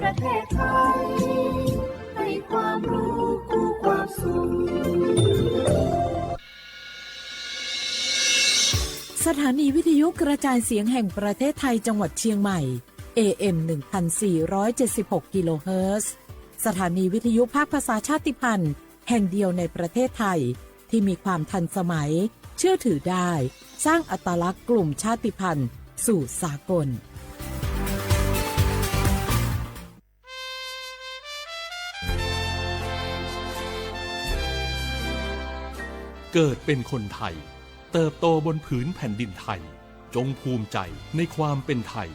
ประเทศไทย ให้ความรู้คู่ความสุข สถานีวิทยุกระจายเสียงแห่งประเทศไทยจังหวัดเชียงใหม่ เอ เอ็ม หนึ่งพันสี่ร้อยเจ็ดสิบหก กิโลเฮิรตซ์ สถานีวิทยุภาคภาษาชาติพันธุ์แห่งเดียวในประเทศไทย ที่มีความทันสมัย เชื่อถือได้ สร้างอัตลักษณ์กลุ่มชาติพันธุ์สู่สากล เกิดเป็นคนไทย เติบโตบนผืนแผ่นดินไทย จงภูมิใจในความเป็นไทย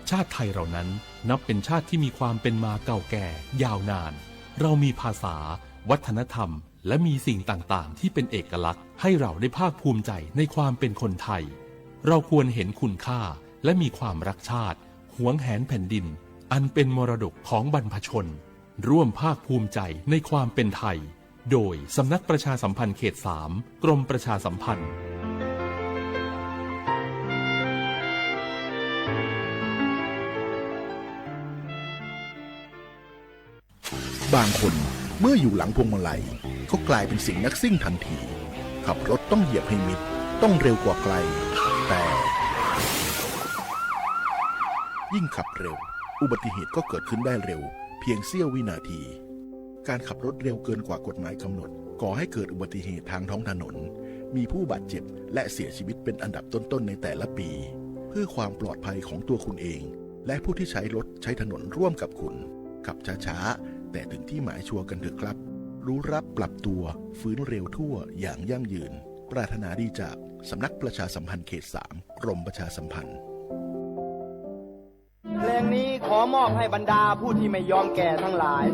ชาติไทยเรานั้นนับเป็นชาติที่มีความเป็นมาเก่าแก่ยาวนาน เรามีภาษา วัฒนธรรม และมีสิ่งต่างๆ ที่เป็นเอกลักษณ์ให้เราได้ภาคภูมิใจในความเป็นคนไทย เราควรเห็นคุณค่าและมีความรักชาติ หวงแหนแผ่นดิน อันเป็นมรดกของบรรพชน ร่วมภาคภูมิใจในความเป็นไทย โดยสำนักประชาสัมพันธ์เขตสาม กรมประชาสัมพันธ์ บางคนเมื่ออยู่หลังพวงมาลัยก็กลายเป็นเสียงนักซิ่งทันที ขับรถต้องเหยียบให้มิด ต้องเร็วกว่าใคร แต่ ยิ่งขับเร็ว อุบัติเหตุก็เกิดขึ้นได้เร็ว เพียงเสี้ยววินาที การขับรถเร็วเกินกว่ากฎหมายกำหนด ก่อให้เกิดอุบัติเหตุทางท้องถนน มีผู้บาดเจ็บและเสียชีวิตเป็นอันดับต้นๆในแต่ละปี เพื่อความปลอดภัยของตัวคุณเอง และผู้ที่ใช้รถใช้ถนนร่วมกับคุณ ขับช้าๆ แต่ถึงที่หมายชัวร์กันเถอะครับ รู้รักปรับตัว ฟื้นเร็วทั่วอย่างยั่งยืน ปรารถนาดีจากสำนักประชาสัมพันธ์เขตสาม กรมประชาสัมพันธ์ เพลงนี้ขอมอบให้บรรดาผู้ที่ไม่ยอมแก่ทั้งหลาย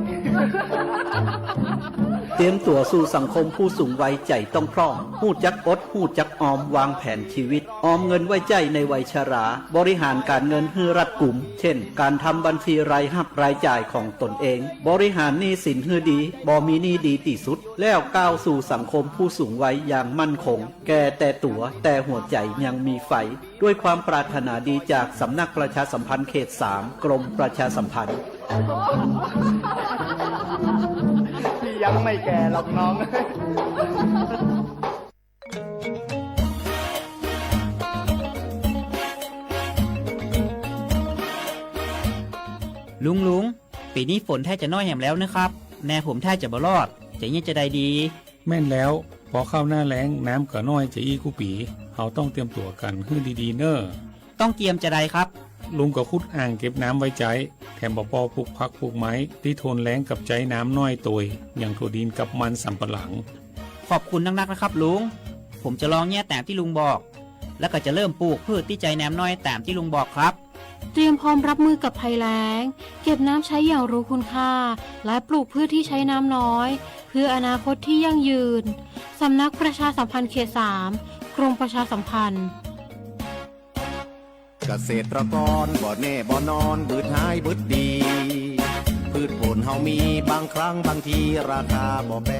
เตรียมตั๋ວสู่สังคมผู้สูงวัย ใจ๋ต้องพร่อง ฮู้จักอด ฮู้จักออม วางแผนชีวิต ออมเงินไว้ใจ๊ในวัยชรา บริหารการเงินหื้อรัดกุม เช่น การทำบัญชีรายฮับรายจ่ายของตนเอง บริหารหนี้สินหื้อดี บ่มีหนี้ดีตี้สุด แล้วก้าวสู่สังคมผู้สูงวัยอย่างมั่นคง แก่แต่ตั๋ว แต่หัวใจ๋ยังมีไฟ ด้วยความปรารถนาดีจากสำนักประชาสัมพันธ์เขตสาม กรมประชาสัมพันธ์ พี่ยังไม่แก่หรอกน้อง ลุง ลุง ปีนี้ฝนแทบจะน้อยแหมแล้วนะครับ แนผมแทบจะบ่รอด จะเยียะจะใดดี แม่นแล้ว พอเข้าหน้าแล้ง น้ำก็น้อยจะอี้กู้ปี เฮาต้องเตรียมตั๋วกั๋นหื้อดีๆ เน่อ ต้องเตรียมจะใดครับ ลุงก็ขุดอ่างเก็บน้ำไว้ใจ๊ แถมบ่อปอปลูกผักปลูกไม้ ตี้ทนแล้งกับใจ๊น้ำน้อยโตย อย่างถั่วดินกับมันสำปะหลัง ขอบคุณนักๆ นะครับลุง ผมจะลองเยียะแตมตี้ลุงบอก แล้วก็จะเริ่มปลูกพืชตี้ใจ๊น้ำน้อยแตมตี้ลุงบอกครับ เตรียมพร้อมรับมือกับภัยแล้ง เก็บน้ำใช้อย่างรู้คุณค่า และปลูกพืชที่ใช้น้ำน้อย เพื่ออนาคตที่ยั่งยืน สำนักประชาสัมพันธ์เขตสาม กรมประชาสัมพันธ์ เกษตรกรบ่แน่บ่นอน บืดหายบืดดี พืชผลเฮามี บางครั้งบางทีราคาบ่แปร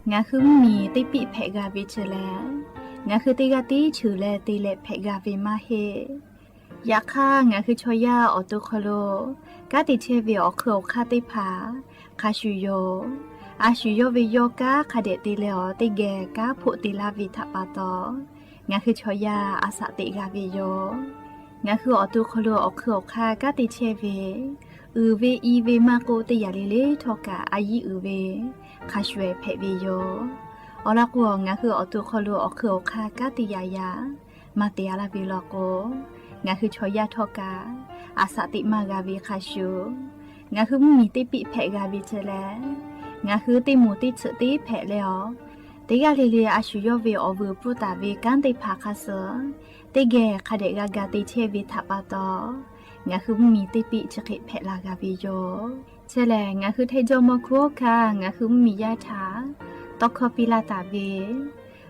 Ngaˬ hui mvuhˇ miˬ teˇ piˆ hpehꞈ g'a ve chi lehˬ, ngaˬ hui teˇ g'aˇ tiˉ cheuˬ leh te leh hpehꞈ g'a ve maˇ heˆ. Yaꞈ hk'aˇ, ngaˬ hui chaw yaˇ awˬ to hk'aw lo kanˉ te chehˇ ve awˬ hk'eun awˬ hk'aˇ teˇ hpaˍ hk'a shuˍ yoˬ. A shu yawˇ ve yawˇ kanˉ hk'a dehꞈ te leh awˬ teˇ geh kanˉ hpoˆ te laˇ ve htaꞈ pa taw, ngaˬ hui chaw yaˇ a shaꞈ teꞈ g'a ve yoˬ. Ngaˬ hui awˬ to hk'aw lo awˬ hk'eun awˬ hk'aˇ kanˉ te chehˇ ve, uiˍ ve i ve maˇ k'oˆ, teˇ yanˇ le le htawˇ kaꞈ a yiˉ uiˍ ve hk'a shuˍ hpehꞈ ve yoˬ. Awˬ lawn k'o, ngaˬ hui awˬ to hk'aw lo awˬ hk'eun awˬ hk'aˇ kanˉ te yaꞈ yaꞈ maˇ te a laˇ ve law k'o, ngaˬ hui chaw yaˇ htawˇ kaꞈ a shaꞈ teꞈ maˇ g'a ve hk'a shuˍ, ngaˬ hui mvuhˇ miˬ teˇ piˆ hpehꞈ g'a ve chi lehˬ, ngaˬ hui teˇ moˍ teˇ tsuhꞈ teˇ hpehꞈ leh awˬ, teˇ g'aˇ le le a shu yawˇ ve awˬ vuiˬ pfuhˇ taˍ ve kanˉ teˇ hpaˍ hk'a shuˍ, teˇ geh hk'a dehꞈ g'a ga te chehˇ ve htaꞈ pa taw, ngaˬ hui mvuhˇ miˬ teˇ piˆ chi hk'e hpehꞈ la g'a ve yoˬ. Chi lehˬ, ngaˬ hui Htaiˇ jawˇmawˇ hkunˉ hawˉ hkanˇ ngaˬ hui mvuhˇ miˬ yaˇ htaꞈ tawˇ hkawˇ piˇ laˇ taˍ ve,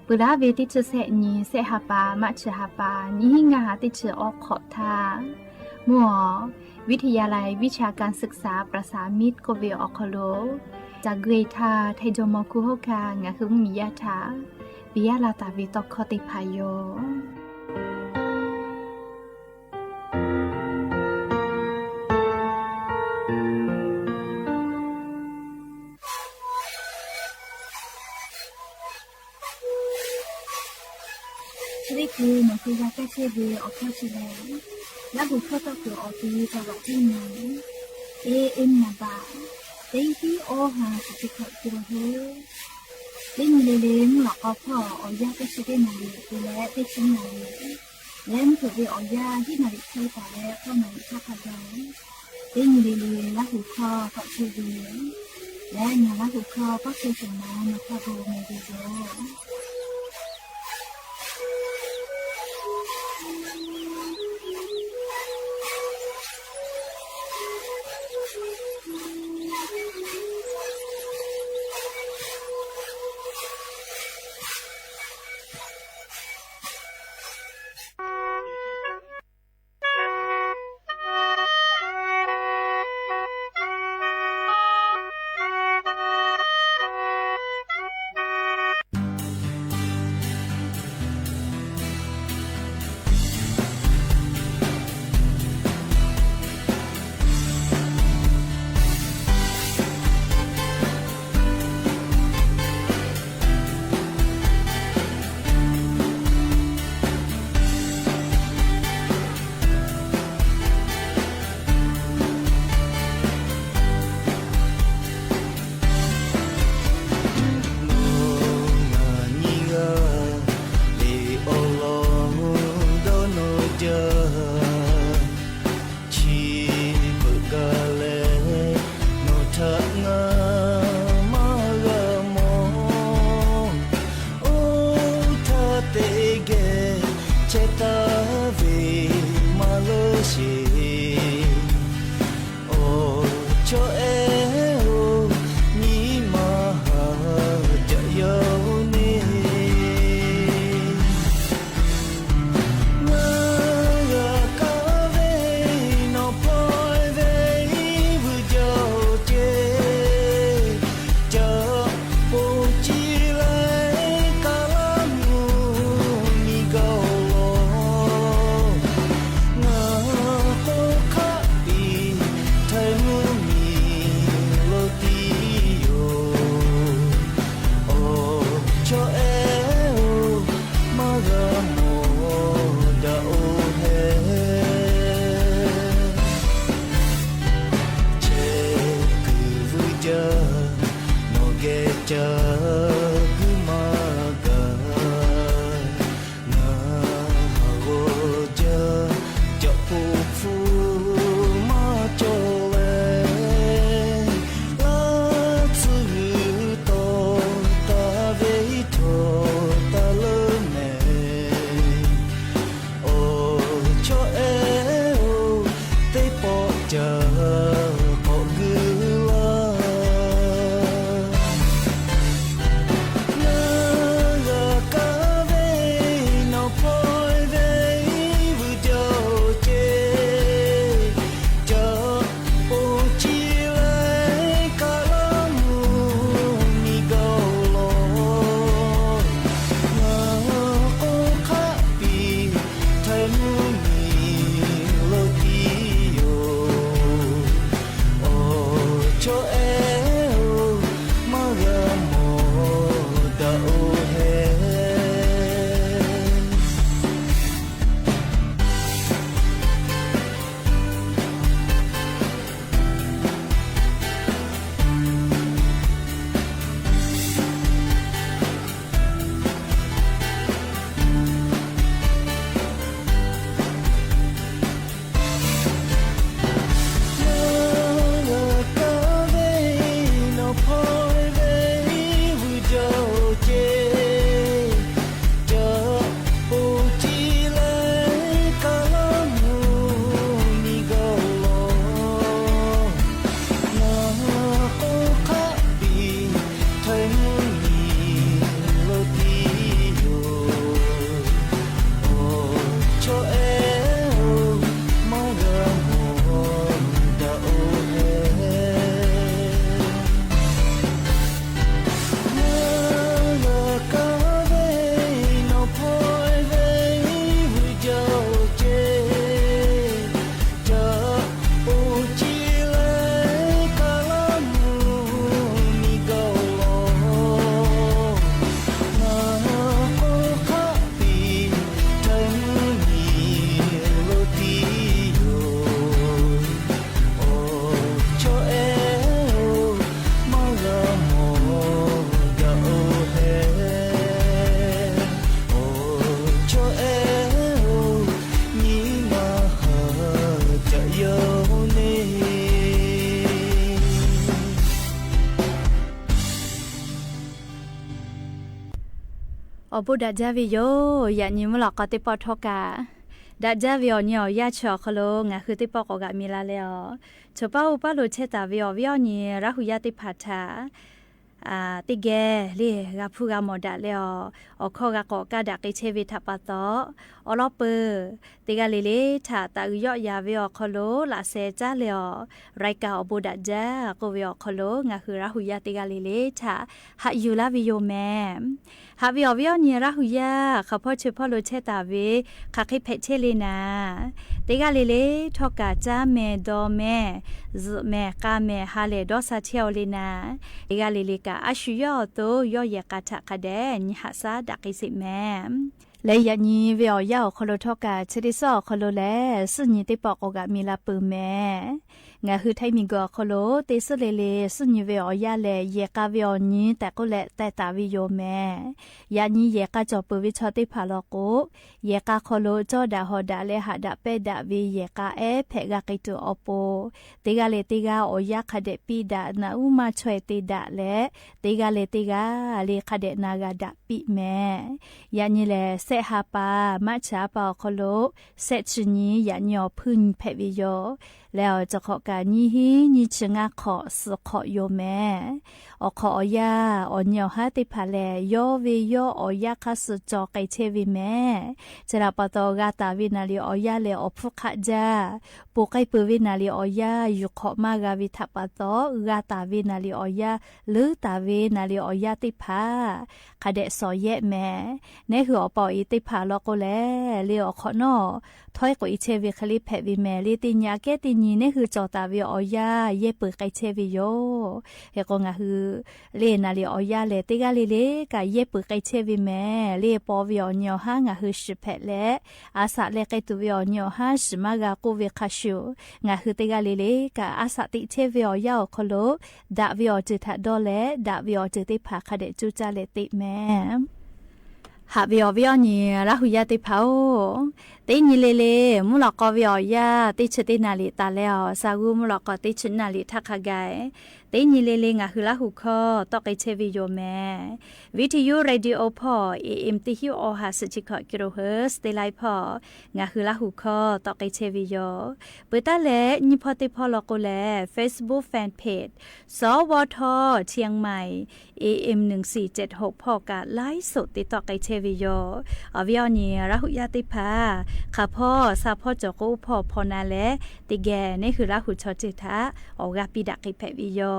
peuˬ laˉ ve teˇ chi sehˆ nyi, sehˆ ha pa, maˇ chi ha pa, nyiˇ hinˉ ngaˇ ha teˇ chi awˬ hk'awꞈ htaˇ, mvuhˇ awˬ วิทยาลัยวิชาการศึกษาประสานมิตร k'oˆ ve awˬ hk'aw lo ca g'uiˬ htaˇ, Htaiˇ jawˇmawˇ hkunˉ hawˉ hkanˇ ngaˬ hui mvuhˇ miˬ yaˇ htaꞈ piˇ laˇ taˍ ve tawˇ hkawˇ teˇ hpaˍ yoˬ. Hk'e te leh, nawˬ hui g'a kaˇ chehˇ ve awˬ hkawˇ chi lehˬ, Laˇ huˍ hkawˇ tawˇ kuiˬ awˬ ti taˍ baꞈ teˇ nyi, teˇ nyi baꞈ, teˇ tiˉ awˇ ha chi teˇ hkawꞈ te la hoˬ. Teˇ nyi le le mvuhˇ lawꞈ k'aw hpawˇ awˬ yanˇ teˇ chi teˇ naˍ riˍ te leh teˇ chi naˍ riˍ leh mvuhˇ hpeuꞈ ve awˬ yanˇ hiˉ naˍ riˍ hk'e taˍ leh k'awˇ naˍ riˍ hk'aˇ hk'a gaˬ, teˇ nyi le le Laˇ huˍ hkawˇ tawˆ chehˇ ve yoˬ. Leh ngaˬ Laˇ huˍ hkawˇ tawˇ chehˇ shawˍ ma nawˬ hk'a gaˬ meh ve yoˬ. Awˬ bon daꞈ jaˇ ve yoˬ. Yaꞈ nyi mvuhˇ lawꞈ k'aw teˇ pawˆ htawˇ kaꞈ, daꞈ jaˇ ve awˬ nyi awˬ yanˇ chi awˬ hk'aw lo ngaˬ hui teˇ pawˆ k'awꞈ g'aꞈ mi la leh a, chaw paˇ oˇ paˇ lo chehˇ taˍ ve awˬ viˉ awˬ nyi Laˇ hu yaˇ teˇ hpaˍ htaꞈ teˇ geh le g'a hpuˇ g'a mawˬ daꞈ leh a, awˬ hkawˇ g'a k'awꞈ kaˇ daꞈ k'ai chehˇ ve htaꞈ pa taw, awˬ lawn peuˬ teˇ g'aˇ le le htaꞈ taꞈ uiˍ yawˆ yan ve awˬ hk'aw lo laꞈ sheh caˉ leh a, รายการ awˬ bon daꞈ jaˇ k'oˆ ve awˬ hk'aw lo ngaˬ hui Laˇ hu yaˇ teˇ g'aˇ le le htaꞈ haꞈ yuˬ laˇ ve yoˬ mehˍ. Haꞈ ve awˬ viˉ awˬ nyi Laˇ hu yaˇ hk'aˬ hpawˇ chi hpawˇ lo chehˇ taˍ ve, hk'aˬ hk'e hpehꞈ chehˇ le naˍ, teˇ g'aˇ le le htawˇ kaꞈ caˇ mehˍ dawˬ mehˍ zuhꞈ mehˍ k'a mehˍ ha lehˬ dawˇ sha chehˇ-oˆ le naˍ, teˇ g'aˇ le le kaꞈ a shu yawˇ awˬ to yawˇ yehˬ k'a htaꞈ hk'a dehꞈ nyi haꞈ shaˉ daꞈ k'ai sheˍ mehˍ. Leh yaꞈ nyi ve awˬ yanˇ awˬ hk'aw lo htawˇ kaꞈ chi teˇ suhˉ awˬ hk'aw lo lehˬ suhˉ nyi teˇ pawˆ k'awꞈ g'aꞈ mi la peuˬ mehˍ. Ngaˬ hui Htaiˇ miˬguiˬ awˬ hk'aw lo teˇ suhˉ le le suhˉ nyi ve awˬ yanˇ lehˬ yehˬ k'a ve awˬ nyi tehꞈ k'oˆ leh teh taˍ ve yoˬ mehˍ. Yaꞈ nyi yehˬ k'a cawˬ peuˬ ve chaw teˇ hpaˍ law k'o, yehˬ k'a hk'aw lo cawˇ daꞈ hawˍ daꞈ leh haꞈ daꞈ pehnˇ daꞈ ve yehˬ k'a ehˉ hpehꞈ g'a k'ai tuˬ awˬ pon, teˇ g'aˇ le teˇ g'aˇ awˬ yanˇ hk'a dehꞈ piˇ daꞈ, naꞈ uˉ maˇ chaweh te daꞈ leh, teˇ g'aˇ le teˇ g'aˇ le hk'a dehꞈ na g'a daꞈ piˇ mehˍ. Yaꞈ nyi lehˬ, sehˆ ha pa, March ha pa awˬ hk'aw lo sehˆ chi nyi yaꞈ nyi awˬ hpuiˇ nyi hpehꞈ ve yoˬ. Leh awˬ cawˬ hk'awꞈ kaꞈ nyiˇ hinˉ nyiˇ chi ngaˇ hk'awꞈ suhˍ hk'awꞈ yoˬ mehˍ. Awˬ hk'awꞈ awˬ yanˇ awˬ nyi awˬ haˉ teˇ hpaˍ lehˬ, yawˇ ve yawˇ awˬ yanˇ hk'aˇ suh cawˬ k'ai chehˇ ve mehˍ. Chi htaꞈ pa taw, g'a taˍ ve naˍ riˍ awˬ yanˇ lehˬ awˬ hpfuhˇ hk'aˆ jaˇ. Ponˬ k'ai peuˬ ve naˍ riˍ awˬ yanˇ yuˬ hk'awꞈ maˇ g'a ve htaꞈ pa taw, g'a taˍ ve naˍ riˍ awˬ yanˇ, leuˉ taˍ ve naˍ riˍ awˬ yanˇ teˇ hpaˍ hk'a dehꞈ shawˍ yehˆ mehˍ. Neˇ hui awˬ pa awˬ e teˇ hpaˍ law k'o lehˬ, le awˬ hk'awꞈ nawˉ htawˇ k'oꞈ e chehˇ ve hk'e le hpehꞈ ve mehˍ. Le teˇ nyi aꞈ kehˉ teˇ nyi neˇ hui cawˬ taˍ ve awˬ yanˇ yehˇ peuˬ k'ai chehˇ ve yoˬ. Hk'e k'o, ngaˬ hui le naˍ riˍ awˬ yanˇ lehˬ, teˇ g'aˇ le le kaꞈ yehˇ peuˬ k'ai chehˇ ve mehˍ. Le paw ve awˬ nyi awˬ haˉ ngaˬ hui shiˍ hpehꞈ leh, a shaꞈ leh k'ai tuˬ ve awˬ nyi awˬ haˉ shiˍ maˇ g'a k'oˆ ve hk'a shuˍ, ngaˬ hui teˇ g'aˇ le le kaꞈ a shaꞈ teꞈ chehˇ ve awˬ yanˇ awˬ hk'aw lo, daꞈ ve awˬ ceuˬ htaꞈ dawˇ leh, daꞈ ve awˬ ceuˬ teˇ hpaˍ hk'a dehꞈ coˇ caˇ leh teꞈ mehˍ. Haꞈ ve awˬ viˉ awˬ nyi Laˇ hu yaˇ teˇ hpaˍ-oˬ, teˇ nyi le le mvuhˇ lawꞈ k'aw ve awˬ yanˇ teˇ chi teˇ naˍ riˍ taˍ leh, awˬ sha g'uˇ mvuhˇ lawꞈ k'aw teˇ chi naˍ riˍ htaˇ hk'a gaˬ, teˇ nyi le le ngaˬ hui Laˇ hu hkawˇ tawˆ k'ai chehˇ ve yoˬ mehˍ. Viˉ hti yuˇ radio hpawˇ A M teˇ hinˉ awˬ ha suhˍ chi hkawꞈ kilohertz teˇ laiˉ hpawˇ ngaˬ hui Laˇ hu hkawˇ tawˆ k'ai chehˇ ve yoˬ. Peuˬ taˉ leh nyiˇ hpawˇ teˇ hpawˇ law k'o lehˬ, Facebook fan page สวท เชียงใหม่ A M หนึ่งสี่เจ็ดหก hpawˇ kaꞈ ไลฟ์สด te tawˆ k'ai chehˇ ve yoˬ. Awˬ viˉ awˬ nyi Laˇ hu yaˇ teˇ hpaˍ, hk'aˬ hpawˇ sha hpawˇ cawˬ k'o oˇ hpawˇ hpaw na leh, teˇ geh neˇ hui Laˇ hu chaw ceuˬ htaꞈ awˬ g'aˇ piˇ daꞈ k'ai hpehꞈ ve yoˬ.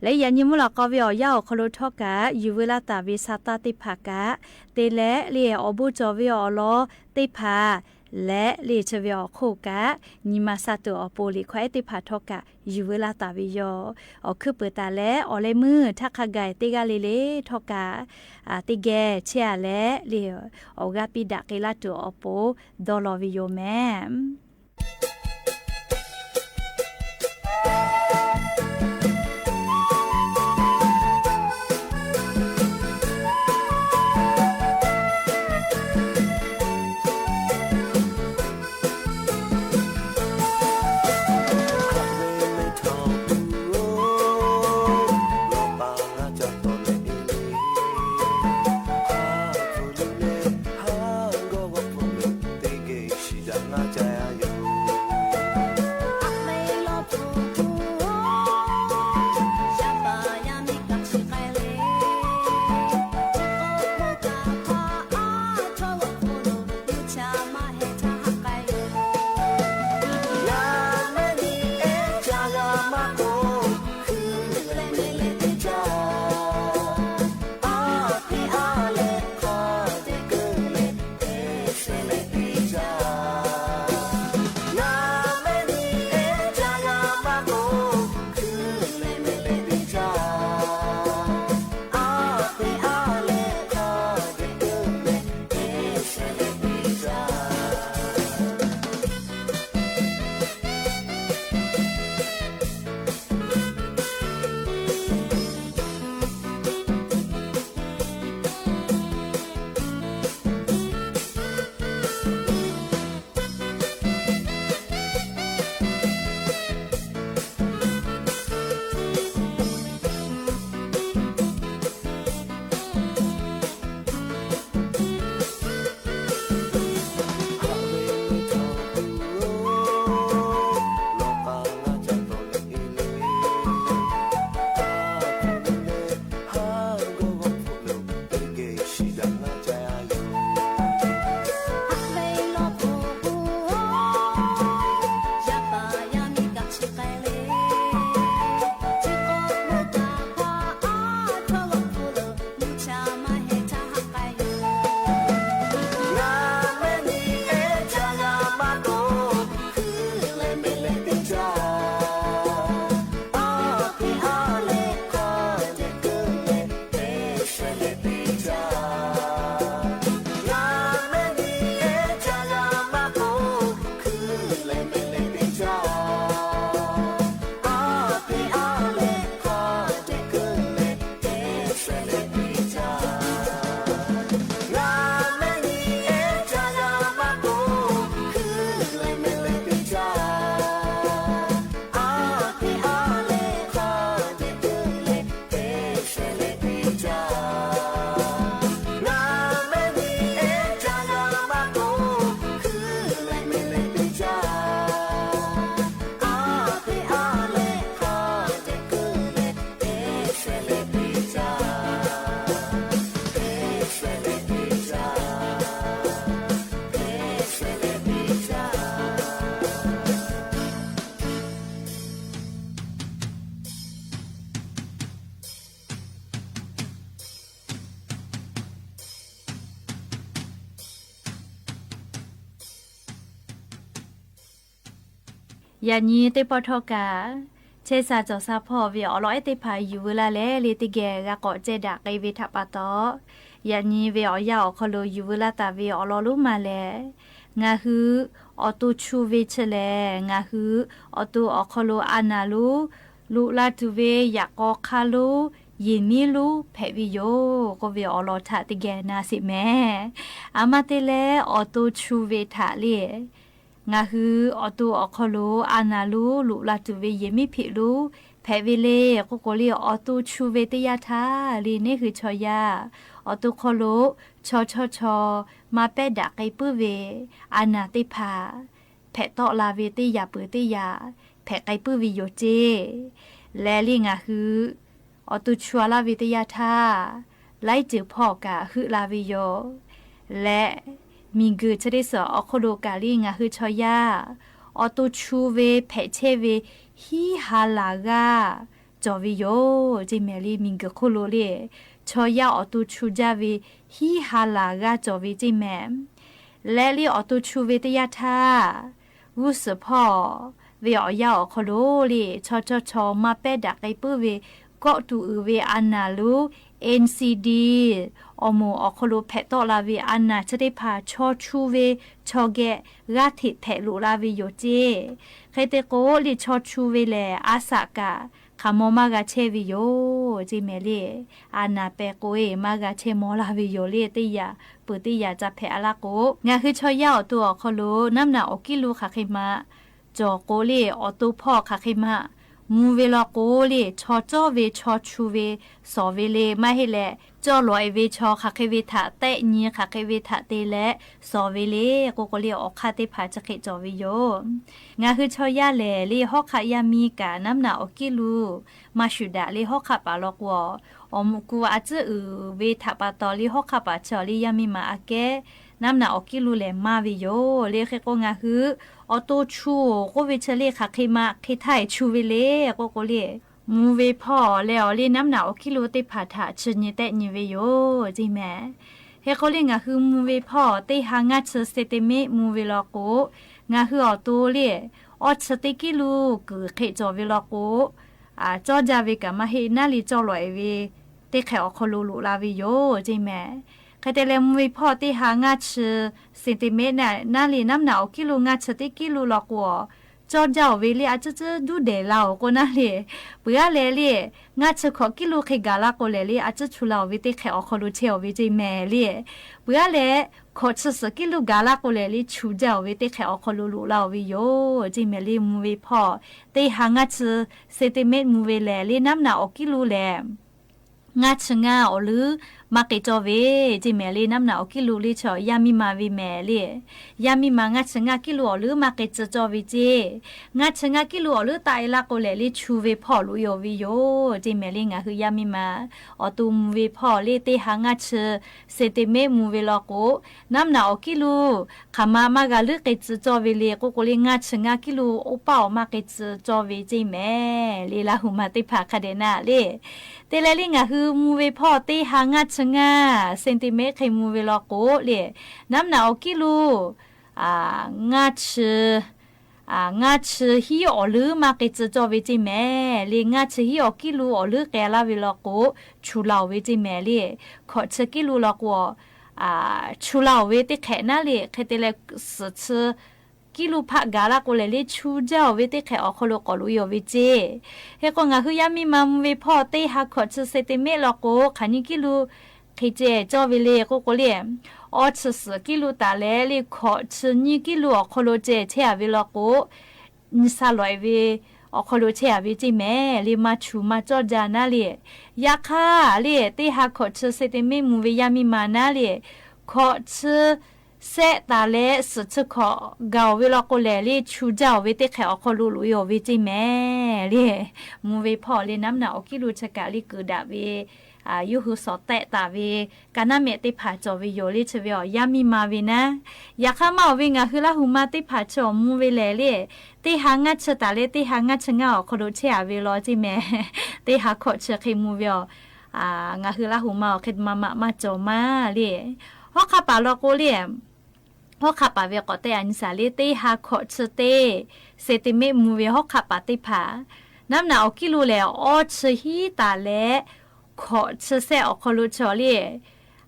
Leh yaꞈ nyi mvuhˇ lawꞈ k'aw ve awˬ yanˇ awˬ hk'aw lo htawˇ kaꞈ yuˬ veu laˇ taˍ ve sha taˇ teˇ hpaˍ kaꞈ te leh, le awˬ bon cawˬ ve awˬ lawn teˇ hpaˍ leh, le chi ve awˬ hk'oˆ kaꞈ nyi ma sha tuˬ awˬ pon liꞈ hkawˇ ehˉ teˇ hpaˍ htawˇ kaꞈ yuˬ veu laˇ taˍ ve yoˬ. Awˬ hkuiˉ peuˬ taˍ leh awˬ leh meuˇ htaˇ hk'a gaˬ teˇ g'aˇ le le htawˇ kaꞈ teˇ geh chehˇ-a leh, le awˬ g'aˇ piˇ daꞈ k'ai laˇ tuˬ awˬ pon dawˇ law ve yoˬ mehˍ. Yaꞈ nyi teˇ pawˆ htawˇ kaꞈ, chehˇ sha cawˬ sha hpawˇ ve awˬ lawn ehˉ teˇ hpaˍ yuˬ veu laˇ leh le teˇ geh g'a k'awꞈ ceh daꞈ k'ai ve htaꞈ pa taw, yaꞈ nyi ve awˬ yanˇ awˬ hk'aw lo yuˬ veu laˇ taˍ ve awˬ lawn lonˉ ma lehˬ, ngaˬ hui awˬ to chu ve chi lehˬ, ngaˬ hui awˬ to awˬ hk'aw lo a naˍ lonˉ loꞈ la tuˬ ve yaꞈ k'aw hk'aˇ lonˉ, yehˬ miˉ lonˉ hpehꞈ ve yoˬ k'oˆ ve awˬ lawn htaꞈ teˇ geh na sheˍ mehˍ. A ma te leh awˬ to chu ve htaꞈ le ngaˬ hui awˬ to awˬ hk'aw lo a naˍ lonˉ loꞈ la tuˬ ve yehˬ miˉ hpeꞈ lonˉ hpehꞈ ve le k'oˆ k'o le, awˬ to chu ve teˇ yanˇ htaˇ le neˇ hui chaw yaˇ awˬ to hk'aw lo chaw chawˇ chaw maˇ pehˉ daꞈ k'ai puiˉ ve a naˍ teˇ hpaˍ hpehꞈ tawˆ la ve teˇ yanˇ peuˬ teˇ yanˇ hpehꞈ k'ai puiˉ ve yoˬ ceˇ. Leh le ngaˬ hui awˬ to chu a laˇ ve teˇ yanˇ htaˇ, laiˉ ceuˬ hpawˇ kaꞈ heuˆ la ve yoˬ. Leh miˬguiˬ chi teˇ suhˍ awˬ hk'aw lo kaꞈ le ngaˬ hui chaw yaˇ awˬ to chu ve hpehꞈ chehˇ ve hiˉ ha laˬ g'aˇ cawˬ ve yoˬ ceˇ mehˍ le. Miˬguiˬ hk'oˆ lo le chaw yaˇ awˬ to chu jaˇ ve hiˉ ha laˬ g'aˇ cawˬ ve ceˇ mehˍ. Leh le awˬ to chu ve teˇ yanˇ htaˇ, g'uˇ suhˍ hpawˇ ve awˬ yanˇ awˬ hk'aw lo le chaw chawˇ chaw maˇ pehˉ daꞈ k'ai puiˉ ve kawˆ tuˬ uiˍ ve a naˍ lonˉ N C D awˬ moˍ awˬ hk'aw lo hpehꞈ tawˆ la ve a naˍ chi teˇ hpaˍ chaw chu ve chaw geh g'aˇ hteꞈ hpehꞈ loꞈ la ve yoˬ ceˇ. Hk'e te k'o le chaw chu ve lehˬ a shaꞈ kaꞈ hk'aˬ maw maˇ g'a chehˇ ve yoˬ ceˇ mehˍ le. A naˍ pehˍ k'o e maˇ g'a chehˇ maw la ve yoˬ le, teˇ yanˇ peuˬ teˇ yanˇ ca hpehꞈ a laˇ k'o, ngaˬ hui chaw yaˇ awˬ to awˬ hk'aw lo naˉ naꞈ awˬ kiˉ lo hk'aˬ hk'e ma cawˬ k'o le, awˬ to hpawˇ hk'aˬ hk'e ma mvuh ve law k'o le, chaw cawˇ ve chaw chu ve shawˍ ve le, maˇ heˆ leh cawˇ lawꞈ e ve chaw hk'aˬ hk'e ve htaꞈ tehˆ nyi, hk'aˬ hk'e ve htaꞈ te leh shawˍ ve le k'oˆ k'o le, awˬ hk'aˇ teˇ hpaˍ chi hk'e cawˬ ve yoˬ. Ngaˬ hui chaw yaˇ lehˬ le hawˉ hk'aˆ yaˇ miˇ kaꞈ naˉ naꞈ awˬ kiˉ lo maˇ shuˍ daꞈ le hawˉ hk'aˆ paˍ law k'o, awˬ moˍ ku a tcuhˉ uiˍ ve htaꞈ pa taw le hawˉ hk'aˆ paˍ chi awˬ le yaˇ miˇ ma aꞈ kehˉ naˉ naꞈ awˬ kiˉ lo lehˬ maˇ ve yoˬ le. Hk'e k'o ngaˬ hui awˬ to chu k'oˆ ve chi le hk'aˬ hk'e ma hk'e htaˇ e chu ve le k'oˆ k'o le, mvuh ve hpawˇ leh awˬ le naˉ naꞈ awˬ kiˉ lo teˇ hpaˍ htaꞈ chi nyi tehˆ nyi ve yoˬ ceˇ mehˍ. Hk'e k'o le ngaˬ hui mvuh ve hpawˇ teˇ ha ngaˇ chi centimeter mvuh ve law k'o, ngaˬ hui awˬ to le awˇ chi teˇ kiˉ lo kuiˬ hk'e cawˬ ve law k'o, cawˇ jaˇ ve kaꞈ maˇ heˆ, naˉ le cawˇ lawꞈ e ve teˇ hk'ehꞈ awˬ hk'aw lo loꞈ la ve yoˬ ceˇ mehˍ. Hk'e te leh mvuh ve hpawˇ teˇ ha ngaˇ chi centimeter naˉ le naˉ naꞈ awˬ kiˉ lo ngaˇ chi teˇ kiˉ lo law k'o, cawˇ jaˇ oˬ ve le a ciˉ ciˉ duˇ dehˬ la oˬ k'o naˉ le, peuˬ aˉ leh le ngaˇ chi hkawꞈ kiˉ lo hk'e gaˬ la k'o lehˬ le a ciˉ chu la oˬ ve teˇ hk'ehꞈ awˬ hk'aw lo chehˇ oˬ ve ceˇ mehˍ le. Peuˬ aˉ leh hkawꞈ chi suhˍ kiˉ lo gaˬ la k'o lehˬ le chu jaˇ oˬ ve teˇ hk'ehꞈ awˬ hk'aw lo loꞈ la oˬ ve yoˬ ceˇ mehˍ le. Mvuh ve hpawˇ teˇ ha ngaˇ chi centimeter mvuh ve lehˬ le naˉ naꞈ awˬ kiˉ lo lehˬ ngaˇ chi ngaˇ awˬ leuˉ maˇ k'e cawˇ ve ceˇ mehˍ le. Naˉ naꞈ awˬ kiˉ lo le chi yaˇ miˇ ma ve mehˍ le. Yaˇ miˇ ma ngaˇ chi ngaˇ kiˉ lo awˬ leuˉ maˇ k'e tcuh cawˇ ve ceˇ. Ngaˇ chi ngaˇ kiˉ lo awˬ leuˉ taˆ e laˇ k'o lehˬ le chu ve hpawˇ loꞈ e oˬ ve yoˬ ceˇ mehˍ le. Ngaˬ hui yaˇ miˇ ma awˬ to mvuh ve hpawˇ le teˇ ha ngaˇ chi centimeter mvuh ve law k'o, naˉ naꞈ awˬ kiˉ lo hk'aˬ ma maˇ g'a leuˉ k'e tcuh cawˇ ve le k'oˆ k'o le ngaˇ chi ngaˇ kiˉ lo oˇ paˆ awˬ maˇ k'e tcuh cawˇ ve ceˇ mehˍ le. Laˇ hu ma teˇ hpaˍ hk'a dehꞈ na le. Te leh le ngaˬ hui mvuh ve hpawˇ teˇ ha ngaˇ chi ngaˇ centimeter hk'e mvuh ve law k'o le, naˉ naꞈ awˬ kiˉ lo ngaˇ chi ngaˇ chi hiˉ awˬ leuˉ maˇ k'e tcuh cawˇ ve ceˇ mehˍ le. Ngaˇ chi hiˉ awˬ kiˉ lo awˬ leuˉ k'ai laˇ ve law k'o, chu la oˬ ve ceˇ mehˍ le. Hkawꞈ chi kiˉ lo law k'o, chu la oˬ ve teˇ hk'ehꞈ naˉ le. Hk'e te leh suhˍ chi kiˉ lo hpaˆ gaˬ laˇ k'o lehˬ le chu jaˇ oˬ ve teˇ hk'ehꞈ awˬ hk'aw lo k'awꞈ loꞈ e oˬ ve ceˇ. Hk'e k'o ngaˬ hui yaˇ miˇ ma mvuh ve hpawˇ teˇ ha hkawꞈ chi centimeter law k'o hk'aˬ nyi kiˉ lo hk'e ceh cawˇ ve le k'oˆ k'o le, awˇ chi suhˍ kiˉ lo taˍ leh le hkawꞈ chi nyiˇ kiˉ lo awˬ hk'aw lo ceh chehˇ a ve law k'o, nyi sha lawꞈ e ve awˬ hk'aw lo chehˇ a ve ceˇ mehˍ le. Maˇ chu maˇ cawˇ jaˇ naˉ le. Yaꞈ hk'aˇ le teˇ ha hkawꞈ chi centimeter mvuh ve yaˇ miˇ ma naˉ le, hkawꞈ chi sehˆ taˍ leh suhˍ chi hkawꞈ gaˬ oˬ ve law k'o lehˬ le chu jaˇ oˬ ve teˇ hk'ehꞈ awˬ hk'aw lo loꞈ e oˬ ve ceˇ mehˍ le. Mvuh ve hpawˇ le naˉ naꞈ awˬ kiˉ lo chi kaꞈ le keu daꞈ ve, yawˇ hui shawˍ tehˆ taˍ ve ka naˉ mehˆ teˇ hpaˍ cawˬ ve yoˬ le. Chi ve awˬ yaˇ miˇ ma ve naˉ. Yaꞈ hk'aˇ maˇ oˬ ve ngaˬ hui Laˇ hu ma teˇ hpaˍ chi awˬ mvuh ve lehˬ le, teˇ ha ngaˇ chi taˍ leh teˇ ha ngaˇ chi ngaˇ awˬ hk'aw lo chehˇ a ve law ceˇ mehˍ. Teˇ ha hkawꞈ chi hk'e mvuh ve awˬ, ngaˬ hui Laˇ hu ma awˬ hk'e ma maꞈ maˇ cawˬ maˇ le. Hawˉ hk'aˆ paˍ law k'o le, Hawˉ hk'aˆ paˍ ve k'awꞈ te a nyi shaˍ le, teˇ ha hkawꞈ chi teˇ centimetre mvuh ve hawˉ hk'aˆ paˍ teˇ hpaˍ, naˉ naꞈ awˬ kiˇ lo lehˬ, awˇ chi hiˉ taˍ leh hkawꞈ chi sehˆ awˬ hk'aw lo chi awˬ le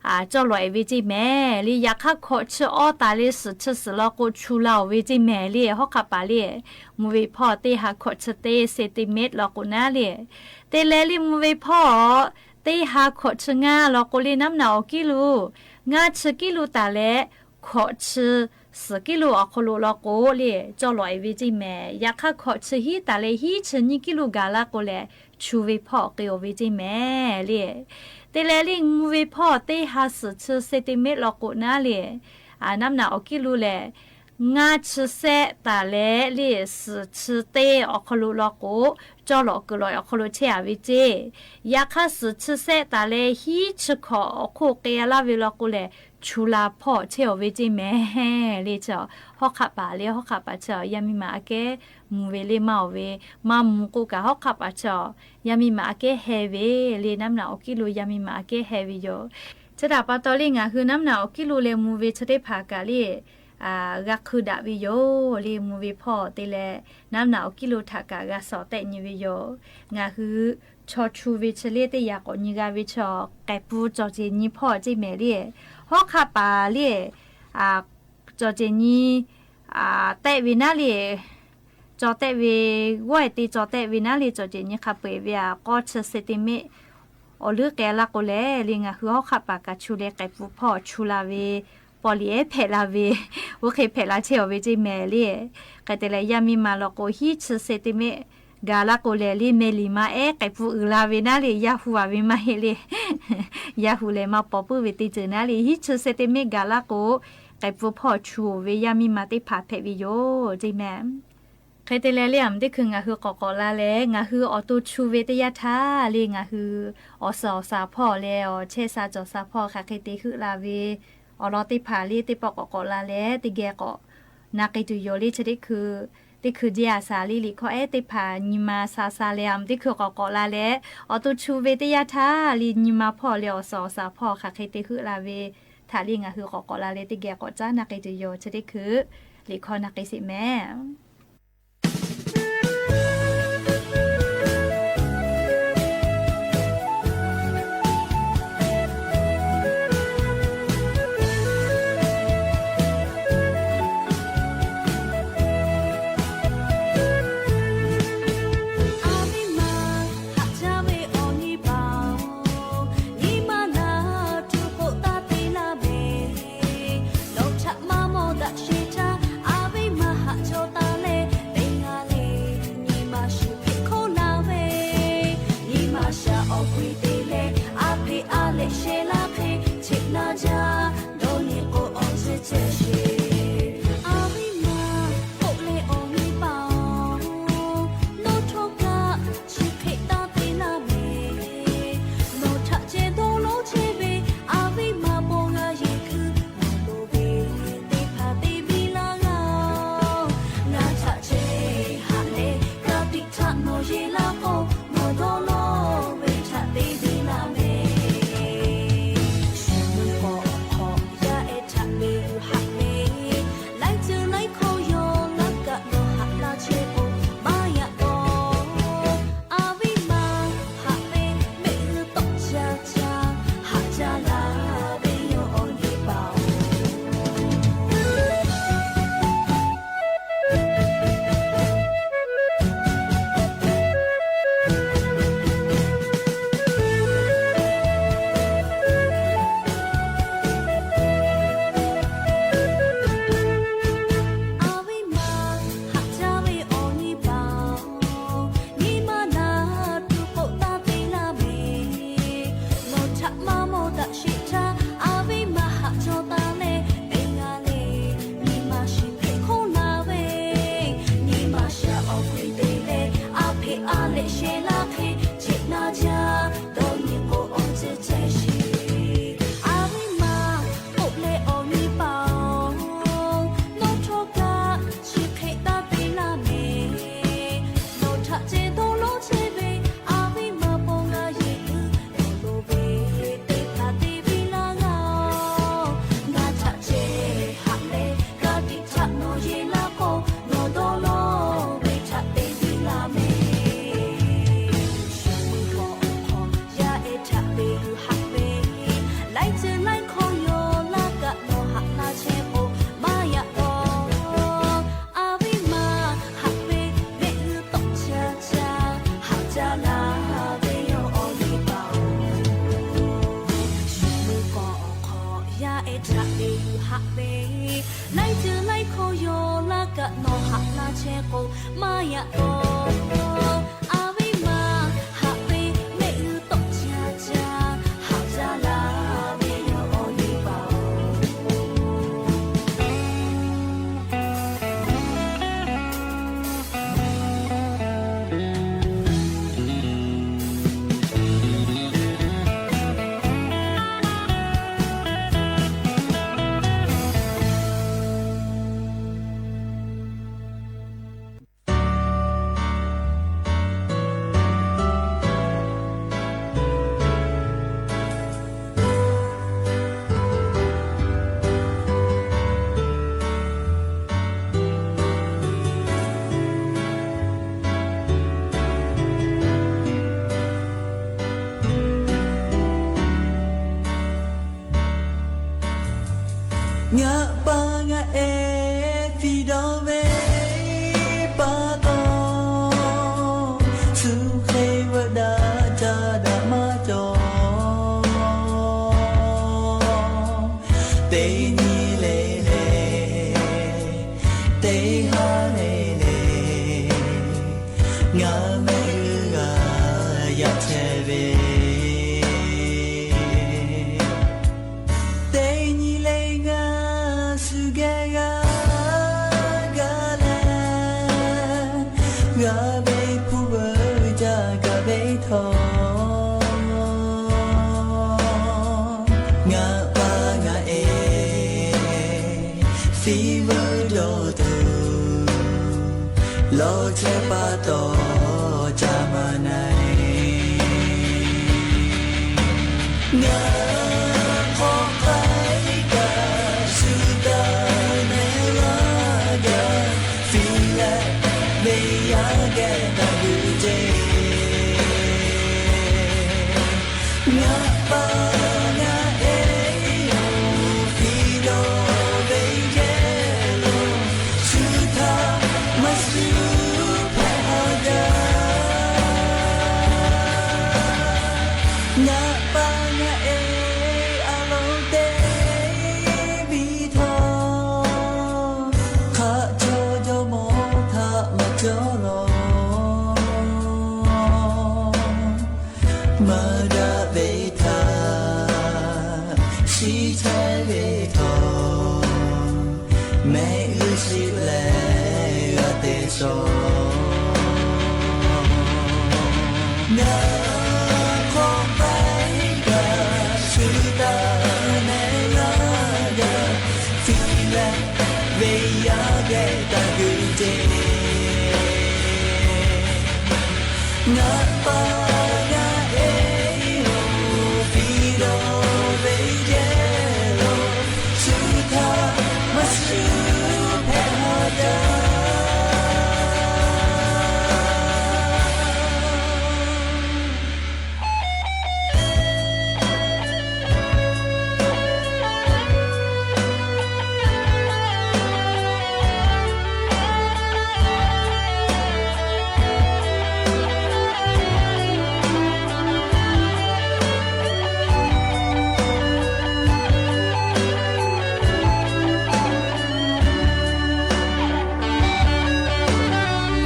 cawˇ lawꞈ e ve ceˇ mehˍ le. Yaꞈ hk'aˇ hkawꞈ chi awˇ taˍ leh suhˍ chi suhˍ law k'o chu la oˬ ve ceˇ mehˍ le. Hawˉ hk'aˆ paˍ le, mvuh ve hpawˇ teˇ ha hkawꞈ chi teˇ centimetre law k'o naˉ le, te leh le mvuh ve hpawˇ teˇ ha hkawꞈ chi ngaˇ law k'o le, naˉ naꞈ awˬ kiˇ lo ngaˇ chi kiˇ lo taˍ leh hkawꞈ chi suhˍ kiˇ lo awˬ hk'aw lo law k'o le cawˇ lawꞈ e ve ceˇ mehˍ. Yaꞈ hk'aˇ hkawꞈ chi hiˉ taˍ leh hiˉ chi nyiˇ kiˇ lo gaˬ laˇ k'o lehˬ, chu ve hpawˇ k'e oˬ ve ceˇ mehˍ le. Te leh le mvuh ve hpawˇ teˇ ha suhˍ chi centimetre law k'o naˉ le, naˉ naꞈ awˬ kiˇ lo lehˬ, ngaˇ chi sehˆ taˍ leh le suhˍ chi teˇ awˬ hk'aw lo law k'o, cawˇ lawꞈ kuiˬ lawꞈ awˬ hk'aw lo chehˇ a ve ceˇ. Yaꞈ hk'aˇ suhˍ chi sehˆ taˍ leh hiˉ chi hkawꞈ awˬ hk'oˆ k'e a laˇ ve law k'o lehˬ, chu la hpawˇ chehˇ oˬ ve ceˇ mehˍ le. Chi hawˉ hk'aˆ paˍ le, hawˉ hk'aˆ paˍ chi yaˇ miˇ ma aꞈ kehˉ mvuh ve le maˇ oˬ ve, maˇ mvuh k'oˆ kaꞈ hawˉ hk'aˆ paˍ chi yaˇ miˇ ma aꞈ kehˉ heh ve le. Naˉ naꞈ awˬ kiˇ lo yaˇ miˇ ma aꞈ kehˉ heh ve yoˬ. Chi htaꞈ pa taw le ngaˬ hui naˉ naꞈ awˬ kiˇ lo leh mvuh ve chi teˇ hpaˍ kaꞈ le g'a hkui daꞈ ve yoˬ le. Mvuh ve hpawˇ te leh naˉ naꞈ awˬ kiˇ lo htaꞈ kaꞈ g'a shawˍ tehˆ nyi ve yoˬ. Ngaˬ hui chaw chu ve chi le teˇ yaꞈ k'awꞈ nyi g'a ve chi k'ehˬ pun cawˬ ceˬ nyi hpawˇ ceˇ mehˍ le. Hawˉ hk'aˆ paˍ le cawˬ ceˬ nyi tehˆ ve naˉ le, cawˬ tehˆ ve, g'awˇ e te cawˬ tehˆ ve naˉ le cawˬ ceˬ nyi hk'a peu eˬ ve a k'awˇ chi centimetre awˬ leuˉ k'e laˇ k'o lehˬ le ngaˬ hui hawˉ hk'aˆ paˍ kaꞈ chu leh k'ehˬ pun hpawˇ chu la ve, paw liꞈ ehˉ hpehꞈ la ve, oˇ hk'e hpehꞈ la chehˇ oˬ ve ceˇ mehˍ le. Hk'e te leh yaˇ miˇ ma law k'o hiˉ chi centimetre gaˬ laˇ k'o lehˬ le meh liꞈ ma ehˉ k'ehˬ pun uiˍ la ve naˉ le yaˇ hu a ve maˇ heˆ le. Yaˇ hu leh maˇ paw puiˉ ve teˇ ceuˬ naˉ le hiˉ chi centimetre gaˬ laˇ k'o, k'ehˬ pun hpawˇ chu oˬ ve yaˇ miˇ ma teˇ hpaˍ hpehꞈ ve yoˬ ceˇ mehˍ. Hk'e te leh le a meuꞈ teˇ hkui ngaˬ hui k'awꞈ k'awꞈ la leh ngaˬ hui awˬ to chu ve teˇ yanˇ htaˇ le ngaˬ hui awˬ suhˍ awˬ shaˍ hpawˇ leh awˬ chehˇ sha cawˬ sha hpawˇ hk'aˬ hk'e te heuˆ la ve awˬ lawn teˇ hpaˍ le teˇ pawˆ k'awꞈ k'awꞈ la leh teˇ geh k'awꞈ na k'ai tuˬ yoˬ le. Chi teˇ hkui, teˇ hkui jeˇ a shaˍ le liꞈ hkawˇ ehˉ teˇ hpaˍ nyi ma sha sha leh a meuꞈ teˇ hkui k'awꞈ k'awꞈ la leh awˬ to chu ve teˇ yanˇ htaˇ le nyi ma hpawˇ leh awˬ suhˍ awˬ shaˍ hpawˇ hk'aˬ hk'e te heuˆ la ve htaꞈ le ngaˬ hui k'awꞈ k'awꞈ la leh teˇ geh k'awꞈ caˉ na k'ai tuˬ yoˬ. Chi teˇ hkui liꞈ hkawˇ na k'ai sheˍ mehˍ. A viˉ ma haꞈ jaˇ ve awˬ nyi paˍ-oˬ, nyi ma naˬ tuˬ k'oˆ taˇ te laˇ ve, nawˬ htaꞈ maˇ mawˬ daꞈ sheˍ htaˇ, a viˉ ma haꞈ jaw taˍ Yaˇ ehˉ htaꞈ te yuˬ haꞈ ve, laiˉ ceuˬ laiˉ hkawˇ yaw laˇ kaꞈ nawˬ haꞈ laˇ chehˇ k'o, maˇ yaꞈ k'aw. A ve maˇ haꞈ ve mehˆ g'uˇ tawˆ caˇ caˇ, haꞈ jaˇ la ve yoˬ awˬ nyi paˍ-oˬ. Ngaˬ pa ngaˬ e fiˍ dawˬ ve pa taw, shu hk'e veuꞈ daꞈ ca daꞈ maˇ cawˬ. Teˇ nyi le le, teˇ ha le le, ngaˬ mehˆ g'uˇ g'a yaꞈ chehˇ ve. Teˇ nyi le ngaˬ shu geh g'a gaˬ leh, g'a ve hpu veuꞈ ca gaˬ ve htawˇ, ngaˬ pa ngaˬ e fiˍ veuꞈ dawˬ tuˬ, lawˬ chehˇ pa taw ca maˇ na e. Ngaˬ hk'aw k'ai kaꞈ shu taˇ mehˆ laˇ gaˇ, fiˍ leh ve yaˇ geh taˇ g'uiˬ ceˇ. Ngaˬ pa ngaˬ e oˬ, fiˍ dawˬ ve geh lo, shu htaꞈ maˇ shu hpehꞈ haˍ jaˇ. Ngaˬ pa ngaˬ e a loˍ te biˇ htawˇ, hk'aˆ chaw jawˇ mawˇ htaꞈ maˇ cawˬ lawˬ. Maˇ daꞈ ve htaꞈ shiˍ chehˇ ve htawˇ, mehˆ g'uˇ shiˍ leh g'a te shaw. Ngaˬ hk'aw k'ai kaꞈ shu taˇ mehˆ laˇ gaˇ, fiˍ leh ve yaˇ geh taˇ g'uiˬ ceˇ. Ngaˬ pa ngaˬ e oˬ, fiˍ dawˬ ve geh lo, shu htaꞈ maˇ shu hpehꞈ haˍ jaˇ.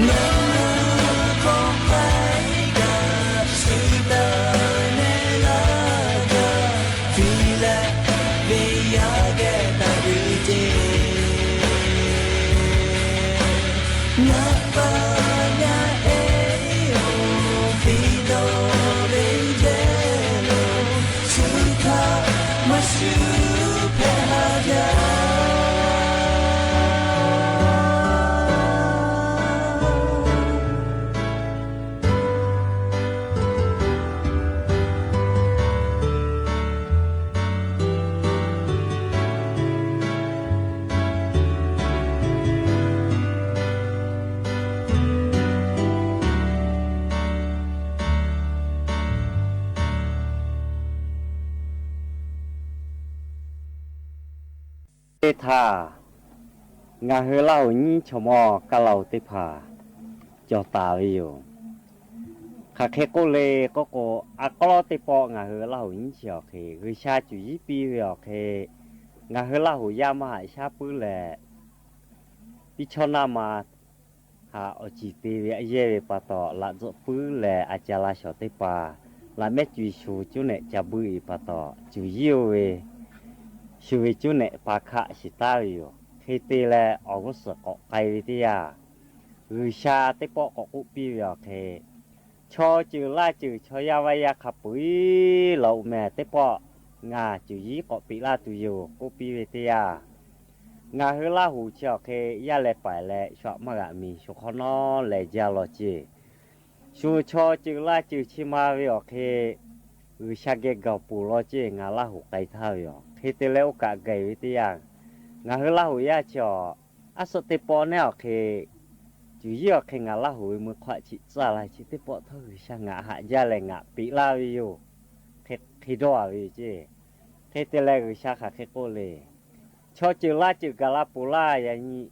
Ngaˬ hk'aw k'ai kaꞈ shu taˇ mehˆ laˇ gaˇ, fiˍ leh ve yaˇ geh taˇ g'uiˬ ceˇ. Ngaˬ pa ngaˬ e oˬ, fiˍ dawˬ ve geh lo, shu htaꞈ maˇ shu hpehꞈ haˍ jaˇ. Teˇ htaˇ, ngaˬ hui Laˇ huˍ nyiˇ chaw mawˇ kaˇ la-oˬ teˇ hpaˍ cawˬ taˍ ve yoˬ. Hk'aˬ hk'e k'oˆ le k'oˆ k'o, a k'aw lawˉ teˇ pawˆ ngaˬ hui Laˇ huˍ nyiˇ chi awˬ hk'e G'uiˬsha cuˬ yiˉ piˇ ve awˬ hk'e, Ngaˬ hui Laˇ huˍ yaˇ maˇ haꞈ shaˉ puiˉ leh, teˇ chawˇ naˇ ma haꞈ awˬ ciˍ te ve a yehˇ ve pa taw, laꞈ tzuhˆ puiˉ leh a ca la shawˍ teˇ hpaˍ laꞈ mehˉ co e shu ve cuˉ nehꞈ ca buiˇ ve pa taw, cuˬ yiˉ oˇ ve shu ve cuˉ nehꞈ pa hkaˆ shiˍ taˉ ve yoˬ. Hk'e te leh, awˬ g'uˇ suhˍ k'awꞈ k'ai ve teˇ yanˇ, G'uiˬsha teˇ pawˆ k'awꞈ k'oˆ piˇ ve awˬ hk'e, chaw ceuˬ laˇ ceuˬ chaw yaˇ vaˇ yaˇ hk'a peu-eˬ laˬ-oꞈ mehˍ teˇ pawˆ ngaˬ cuˬ yiˉ k'awꞈ peꞈ laˇ tuˬ yoˬ k'oˆ piˇ ve teˇ yanˇ, ngaˬ hui Laˇ huˍ chi awˬ hk'e yaˇ leh paiˍ leh shu aꞈ maˇ g'aꞈ miˬ shu hk'awꞈ nawˉ leh jaˇ law ceˇ. Shu chaw ceuˬ laˇ ceuˬ chi ma ve awˬ hk'e G'uiˬsha geh gaˬ peuˬ law ceˇ, ngaˬ Laˇ huˍ k'ai htaˇ ve yoˬ. Hk'e te leh oˇ kaꞈ gaˬ ve teˇ yanˇ, ngaˬ hui Laˇ huˍ yaˇ chi awˬ, aˉ suhˆ teˇ pawˆ nehˉ awˬ hk'e cuˬ yiˉ awˬ hk'e ngaˬ Laˇ huˍ ve mui hk'aw aꞈ chiꞈ tcuhˇ la chi teˇ pawˆ htawˇ G'uiˬsha ngaˬ haꞈ jaˇ leh ngaˬ peꞈ laˇ ve yoˬ. Hk'e dawˇ a ve yoˬ ceˇ. Hk'e te leh G'uiˬsha hk'aˬ hk'e k'oˆ le, chaw ceuˬ laˇ ceuˬ gaˬ la peuˬ laˇ, yaꞈ nyi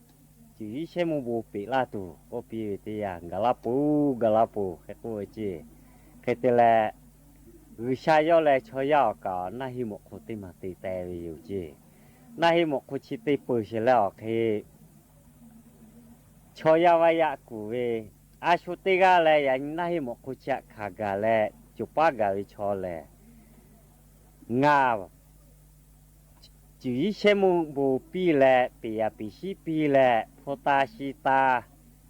cuˬ yiˉ shehˉ mvuhˇ bon peꞈ laˇ tuˬ k'oˆ piˇ ve teˇ yanˇ, gaˬ la peuˬ, gaˬ la peuˬ hk'e k'oˆ ve ceˇ. Hk'e te leh, G'uiˬsha yawˇ leh chaw yaˇ awˬ kaꞈ naˇ heˆ mawꞈ hk'u teˇ maˬ te teh ve yoˬ ceˇ. Naˇ heˆ mawꞈ hk'u chi te peuˬ sheˍ leh awˬ hk'e chaw yaˇ vaˇ yaˇ kuˬ ve, a shu teˇ g'aˇ leh yaꞈ nyi naˇ heˆ mawꞈ hk'u chi aꞈ hkanˍ gaˬ leh coˬ paˉ gaˬ ve chaw lehˬ, ngaˬ cuˬ yiˉ shehˉ mvuhˇ bon piˇ leh peꞈ yaꞈ peꞈ shiˉ piˇ leh hpu ta shi ta,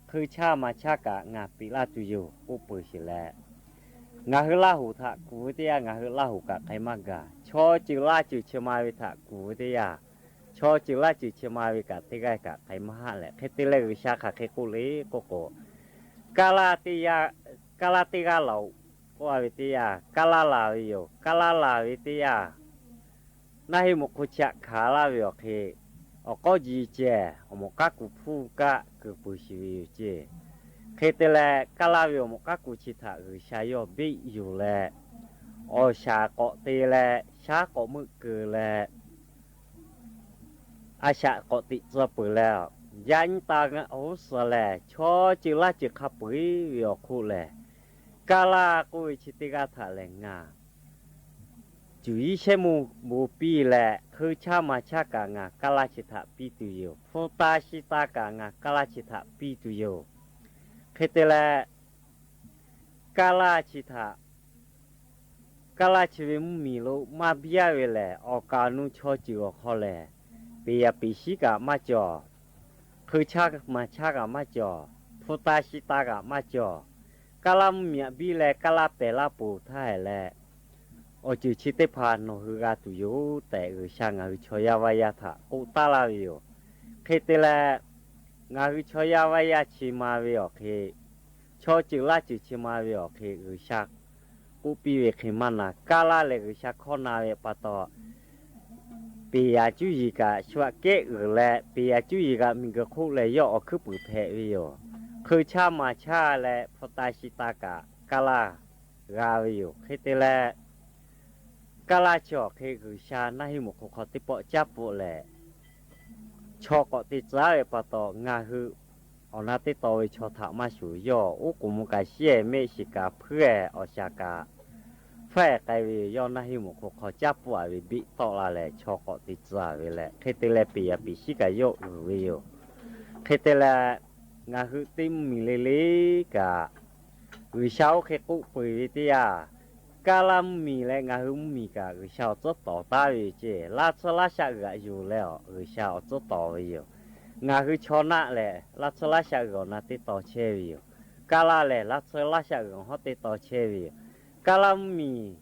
hk'eun chaˇ ma chaˇ kaꞈ ngaˬ peꞈ laˇ tuˬ yoˬ k'oˆ peuˬ sheˍ leh, ngaˬ hui Laˇ huˍ htaꞈ kuˬ ve teˇ yanˇ ngaˬ hui Laˇ huˍ kaꞈ k'ai maˇ gaˬ. Chaw ceuˬ laˇ ceuˬ chi ma ve htaꞈ kuˬ ve teˇ yanˇ, chaw ceuˬ laˇ ceuˬ chi ma ve kaꞈ teˇ g'aˇ kaꞈ k'ai maˇ haˆ leh, hk'e te leh G'uiˬsha hk'aˬ hk'e k'oˆ le k'oˆ k'o, Kaˇlaˇ teˇ g'aˇ laˬ-oꞈ k'oˆ a ve teˇ yanˇ, kaˇlaˇ laˬ ve yoˬ. Kaˇlaˇ laˬ ve teˇ yanˇ, naˇ heˆ mawꞈ hk'u chi aꞈ hkanˍ laˇ ve awˬ hk'e, awˬ k'awˇ ji ceh awˬ mawꞈ k'aˉ ku hpuˇ kaˆ keu peuˬ sheˍ ve yoˬ ceˇ. Hk'e te leh, kaˇlaˇ ve awˬ mawꞈ k'aˉ ku chi htaꞈ G'uiˬsha yawˇ beˆ yuˬ leh, awˬ shaˍ k'awꞈ te leh shaˉ k'awꞈ meuˆ keu leh, a shaꞈ k'awꞈ teꞈ tcuh peuˬ leh, yaꞈ nyi taˍ g'uˇ suhˍ lehˬ, chaw ceuˬ laˇ ceuˬ hk'a peu-eˬ ve awˬ hk'oˆ lehˬ, kaˇlaˇ k'oˆ ve chi teˇ g'aˇ htaꞈ lehˬ ngaˬ cuˬ yiˉ shehˉ mvuhˇ bon piˇ leh hk'eun chaˇ ma chaˇ kaꞈ ngaˬ kaˇlaˇ chi htaꞈ piˇ tuˬ yoˬ. Hpu ta shi ta kaꞈ ngaˬ kaˇlaˇ chi htaꞈ piˇ tuˬ yoˬ. Hk'e te leh, kaˇlaˇ chi htaꞈ, kaˇlaˇ chi ve mvuhˇmiˬ lo maˇ biˇ aˉ ve lehˬ, awˬ kaˍ awˬ nu chaw ceuˬ awˬ hk'aw lehˬ, peꞈ yaꞈ peꞈ shiˉ kaꞈ maˇ cawˬ, hk'eun chaˇ ma chaˇ kaꞈ maˇ cawˬ, hpu ta shi ta kaꞈ maˇ cawˬ. Kaˇlaˇ mvuhˇmiˬ aꞈ biˇ leh kaˇlaˇ pehˬ laˇ peuˬ htaˇ hehꞈ leh, awˬ ceuˬ chi teˇ hpaˍ nawˬ hui g'a tuˬ yoˬ tehꞈ, G'uiˬsha ngaˬ hui chaw yaˇ vaˇ yaˇ htaꞈ k'oˆ taˉ laˇ ve yoˬ. Hk'e te leh, ngaˬ hui chaw yaˇ vaˇ yaˇ chi ma ve awˬ hk'e, chaw ceuˬ laˇ ceuˬ chi ma ve awˬ hk'e G'uiˬsha k'oˆ piˇ ve hk'e maˇ na, kaˇlaˇ lehˬ G'uiˬsha hkawˇ na ve pa taw, peꞈ yaꞈ cuˇ yiˍ kaꞈ shu aꞈ kehˉ uiˍ leh, peꞈ yaꞈ cuˇ yiˍ kaꞈ miˬguiˬ hk'oˆ lehˬ yawˇ awˬ hkuiˉ puiˍ hpehꞈ ve yoˬ. Hk'eun chaˇ ma chaˇ leh hpu ta shi ta kaꞈ kaˇlaˇ g'a ve yoˬ. Hk'e te leh, kaˇlaˇ chi awˬ hk'e G'uiˬsha naˇ heˆ mawꞈ hk'u hk'aw teˇ pawˆ caˉ pfuhˆ lehˬ, chaw k'awꞈ te tcuh ve pa taw, ngaˬ hui awˬ na teˇ taw ve chaw htaꞈ maˇ shuˍ, yawˇ oˉ k'oˍ mvuh kaꞈ shiˉ-ehˍ, mehˆ shiˍ kaꞈ hpuiˉ-ehˍ, awˬ shaˍ kaꞈ hpfuhˇ-ehˍ k'ai ve yoˬ. Yawˇ naˇ heˆ mawꞈ hk'u hk'aw caˉ pfuhˆ-a ve beˆ tawˆ la leh, chaw k'awꞈ te tcuh ve leh, hk'e te leh peꞈ yaꞈ peꞈ shiˉ kaꞈ yawˇ uiˍ ve yoˬ. Hk'e te leh, ngaˬ hui teˇ mvuhˇmiˬ le le kaꞈ, G'uiˬsha oˇ hk'e k'oˆ peuˬ ve teˇ yanˇ, kaˇlaˇ mvuhˇmiˬ leh ngaˬ hui mvuhˇmiˬ kaꞈ G'uiˬsha awˬ tcuhˉ tawˍ taˉ ve yoˬ ceˇ. Laˇ tsuhˇ laˇ shaˆ g'aꞈ yuˬ leh awˬ G'uiˬsha awˬ tcuhˉ tawˍ ve yoˬ. Ngaˬ hui chaw naˆ lehˬ, laˇ tsuhˇ laˇ shaˆ g'uiˬ awˬ na teˇ taw chehˇ ve yoˬ. Kaˇlaˇ lehˬ, laˇ tsuhˇ laˇ shaˆ g'uiˬ awˬ hawˉ teˇ taw chehˇ ve yoˬ. Kaˇlaˇ mvuhˇmiˬ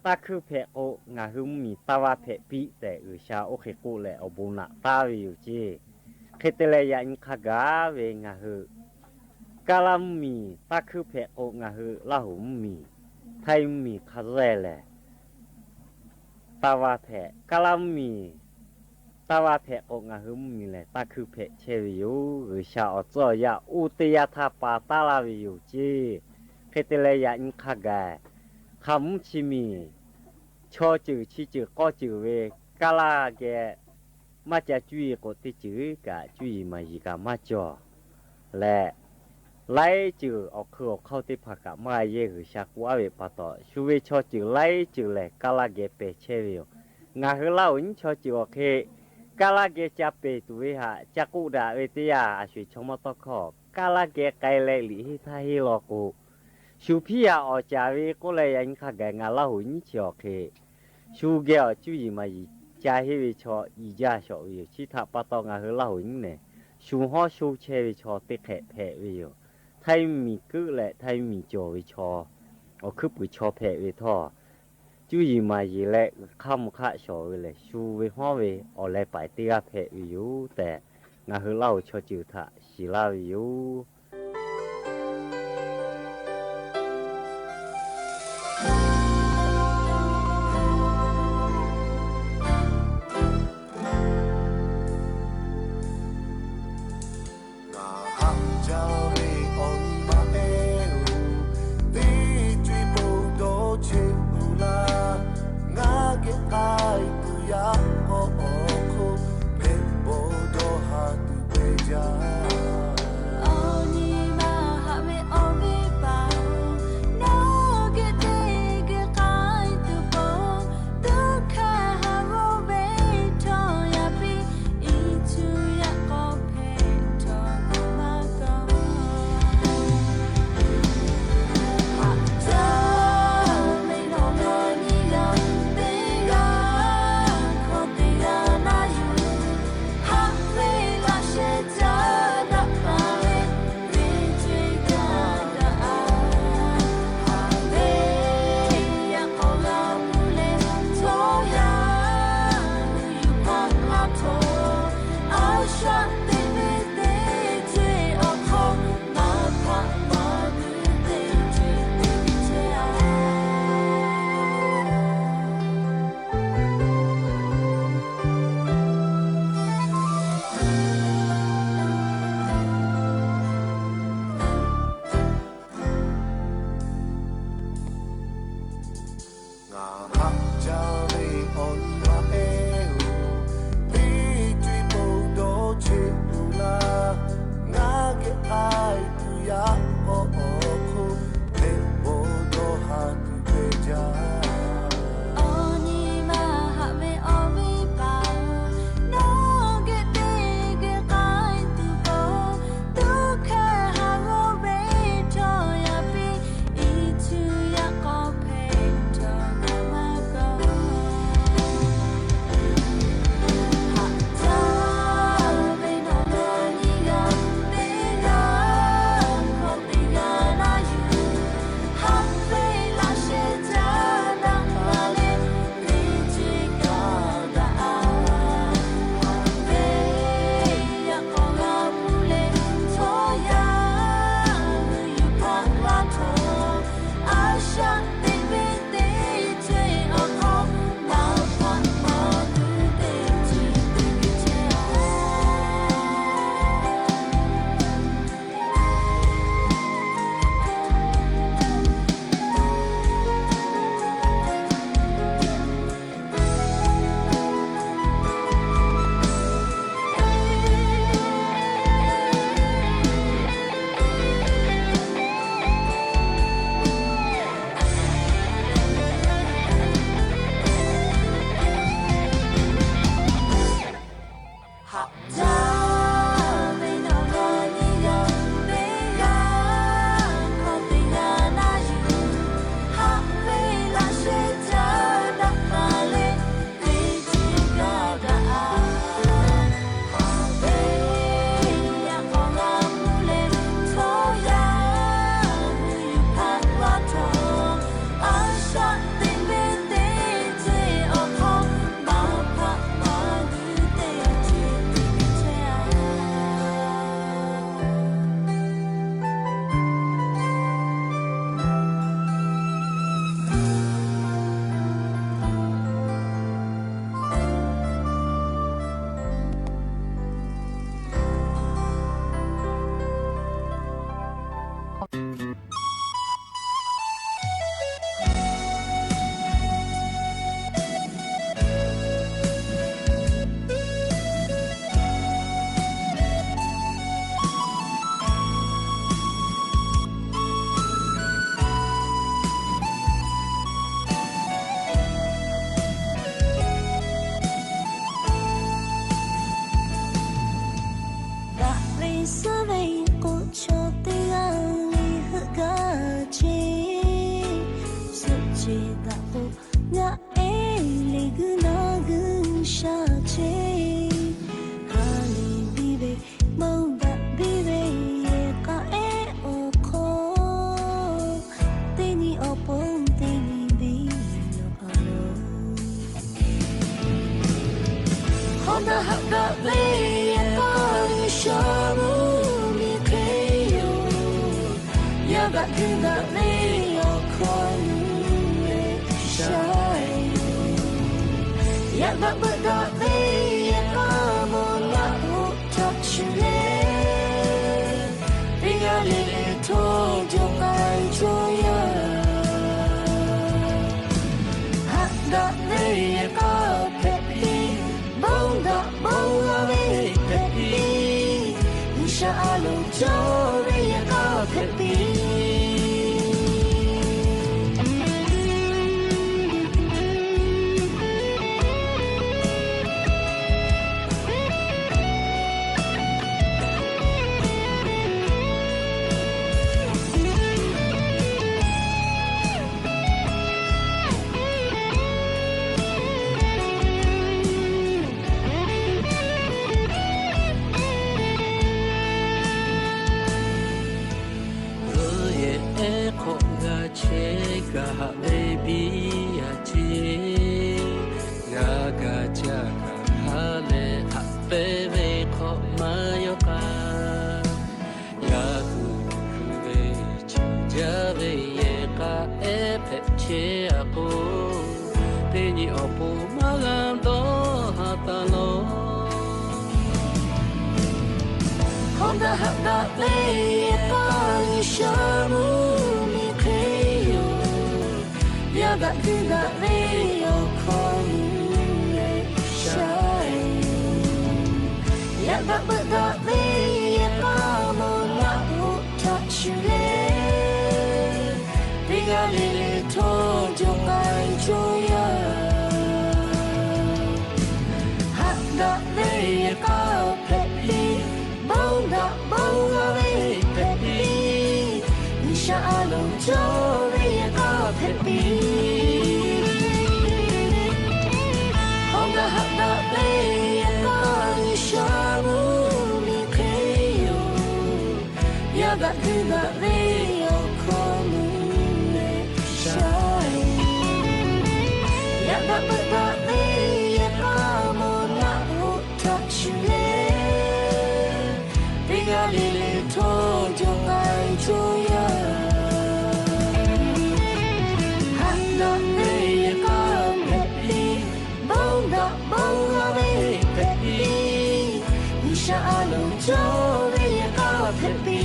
taˇ hkuiˇ hpehꞈ k'o, ngaˬ hui mvuhˇmiˬ taˇ vaˇ hpehꞈ piˇ tehꞈ G'uiˬsha oˇ hk'e k'oˆ leh awˬ bon naꞈ taˉ ve yoˬ ceˇ. Hk'e te leh, yaꞈ nyi hk'a gaˬ ve ngaˬ hui kaˇlaˇ mvuhˇmiˬ taˇ hkuiˇ hpehꞈ k'o, ngaˬ hui Laˇ huˍ mvuhˇmiˬ, Htaiˇ mvuhˇmiˬ hk'a zuhˇ lehˬ, taˇ vaˇ hpehꞈ. Kaˇlaˇ mvuhˇmiˬ taˇ vaˇ hpehꞈ k'o, ngaˬ hui mvuhˇmiˬ lehˬ taˇ hkuiˇ hpehꞈ chehˇ ve yoˬ. G'uiˬsha awˬ tcuhˉ awˬ yaˇ oˇ teˇ yanˇ htaˇ pa taˉ laˇ ve yoˬ ceˇ. Hk'e te leh, yaꞈ nyi hk'a gaˬ hk'a mvuhˇ chi miˬ chaw ceuˬ chi ceuˬ k'awˇ ceuˬ ve kaˇlaˇ geh maˇ ca cuˇ yiˍ k'o, teˇ ceuˬ kaꞈ cuˇ yiˍ maˍ yiˍ kaꞈ maˇ cawˬ leh, laiˉ ceuˬ awˬ hk'eun awˬ hk'aˇ teˇ hpaˍ kaꞈ maˇ g'a yehˇ G'uiˬsha k'oˆ aˉ ve pa taw, shu ve chaw ceuˬ laiˉ ceuˬ lehˬ kaˇlaˇ geh pehˬ chehˇ ve yoˬ. Ngaˬ hui Laˇ huˍ nyiˇ chaw ceuˬ awˬ hk'e Kaˇ laˇ geh ca pehˬ tuˬ ve htaꞈ ca k'oˆ daꞈ ve teˇ yanˇ, a sho-eˬ chaw mawˇ tawˇ hkawˇ kaˇ laˇ geh k'ai leh liꞈ henˇ htaˇ henˇ law k'o, shu hpiˇ yaꞈ awˍ caˍ ve k'oˆ leh, yaꞈ nyi hk'a gaˬ ngaˬ Laˇ huˍ nyiˇ chi awˬ hk'e, shu geh awˬ cuˇ yiˍ maˍ yiˍ ca henˇ ve chaw i jaˇ shawˍ ve yoˬ. Chi htaꞈ pa taw ngaˬ hui Laˇ huˍ nyiˇ nehˬ shu hawˉ sho chehˇ ve chaw teˇ hk'ehꞈ hpehꞈ ve yoˬ. Htaiˍ miˬ keuˆ leh htaiˍ miˬ cawˬ ve chaw, awˬ hkuiˉ puiˍ chaw hpehꞈ ve htawˇ, cuˇ yiˍ maˍ yiˍ leh uiˍ hk'aˇ mvuh hk'aˆ shawˍ ve lehˬ, shu ve hawˉ ve awˬ leh paiˍ teˇ g'aˇ hpehꞈ ve yoˬ tehꞈ, ngaˬ hui Laˇ huˍ chaw ceuˬ htaꞈ shiˍ laˇ ve yoˬ. Ngaˬ haꞈ jaˇ ve awˬ nyi ma ehˉ-oˬ, teˇ co-e po dawˇ cheˆ-oˬ laˇ. Ngaˬ geh k'ai tuˬ yaꞈ k'aw awˬ hk'oˆ, hpehꞈ bawˬ dawˇ ha tuˬ te jaˇ. Suh ve k'o, chaw teˇ g'aˇ le heuˆ gaˇ ce. Suhˆ ce daꞈ k'o, ngaˬ ehˉ le guiˬ naˍ G'uiˬsha ce. Ha lehˬ biˇ ve, mawˇ daꞈ biˇ ve, yehˬ k'a ehˉ awˬ hk'aw, teˇ nyi awˬ pon teˇ nyi biˇ lawꞈ a loˬ. Hawˉ daꞈ haꞈ daꞈ ve yehˬ k'a G'uiˬsha mvuhˇ miˬ hk'e yoˬ. Yaˇ daꞈ guiˬ daꞈ ve awˬ hkawˇ nuˬ leh sha yoˬ. Yaˇ daꞈ beuꞈ daꞈ ve yehˬ k'a mawˬ naˆ hoꞈ htaꞈ shuˍ leh, teˇ g'aˇ le le htawˇ jawˇ k'ai cawˇ yaˇ. Haꞈ daꞈ ve yehˬ k'a hpehꞈ piˇ, bon daꞈ bon g'a ve hpehꞈ piˇ, G'uiˬsha a loˍ cawˇ ve yehˬ k'a hpehꞈ piˇ. G'uiˬ yehˬ ehˉ hk'awꞈ g'a chehˇ kaꞈ haꞈ ve biˇ yaˇ ce. G'a kaꞈ ca kaꞈ ha lehˬ haꞈ pehnˇ ve hk'awꞈ maˇ yawˇ k'a. G'a kuˬ kuˬ ve chaw jaˇ ve yehˬ k'a ehˉ hpehꞈ chehˇ a k'o, teˇ nyi awˬ pon maˇ g'a dawˇ ha taˍ lawˬ. Hawˉ daꞈ haꞈ daꞈ ve yehˬ k'a G'uiˬsha mvuhˇ miˬ hk'e yoˬ. Yaˇ daꞈ guiˬ daꞈ ve awˬ hkawˇ nuˬ leh sha yoˬ. Yaˇ daꞈ beuꞈ daꞈ ve yehˬ k'a mawˬ naˆ hoꞈ htaꞈ shuˍ leh, teˇ g'aˇ le le htawˇ jawˇ k'ai cawˇ yaˇ. Haꞈ daꞈ ve yehˬ k'a hpehꞈ piˇ, bon daꞈ bon g'a ve hpehꞈ piˇ, G'uiˬsha a loˍ cawˇ ve yehˬ k'a hpehꞈ piˇ. Hawˉ daꞈ haꞈ daꞈ ve yehˬ k'a G'uiˬsha mvuhˇ miˬ hk'e yoˬ. Yaˇ daꞈ guiˬ daꞈ ve awˬ hkawˇ nuˬ leh sha yoˬ. Yaˇ daꞈ beuꞈ daꞈ ve yehˬ k'a mawˬ naˆ hoꞈ htaꞈ shuˍ leh, teˇ g'aˇ le le htawˇ jawˇ k'ai cawˇ yaˇ. Haꞈ daꞈ ve yehˬ k'a hpehꞈ piˇ, bon daꞈ bon g'a ve hpehꞈ piˇ, G'uiˬsha a loˍ cawˇ ve yehˬ k'a hpehꞈ piˇ.